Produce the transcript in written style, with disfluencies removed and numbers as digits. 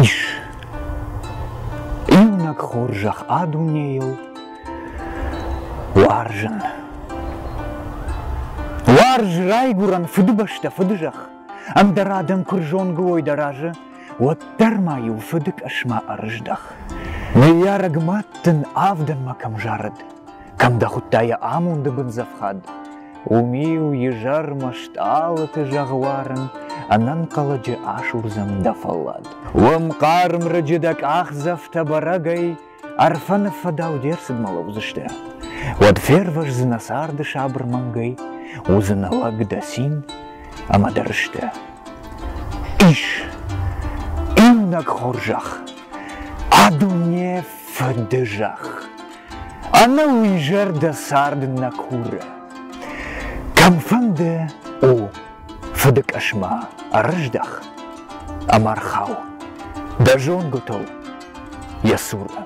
Ис иунӕг хорзӕх а дунейыл уарзын. Уарз райгуырӕн фыдыбӕстӕ, фыдызӕхх, ӕндӕр адӕм куы рзонгӕ уой дӕ разы, уӕддӕр ма-иу фыды къӕсмӕ ӕрыздӕх. Ныййарӕг мад дын авдӕнмӕ кӕм зарыд, кӕм дӕ хуыдта йӕ амонды бындзӕфхад, уым-иу изӕрмӕ стъалыты зӕгъуарын ӕнӕнхъӕлӕджы асурдзӕн дӕ фӕллад. Уым хъарм рыджы дӕ къахдзӕфтӕ бӕрӕгӕй Ӕрфӕны фӕдау де рцыдмӕ лӕудзысты. Уӕд фервӕздзынӕ царды сабыр мӕнгӕй, уыдзынӕ лӕг дӕ цин ӕмӕ дӕ рысты. Ис иунӕг хорзӕх, а дуне фыды зӕхх. Ӕнӕуый зӕрдӕ цард нӕ куры. Кӕмфӕнды у фыды къӕсмӕ ӕрыздӕх ӕмӕ ӕрхау дӕ зонгуытыл йӕ цуры.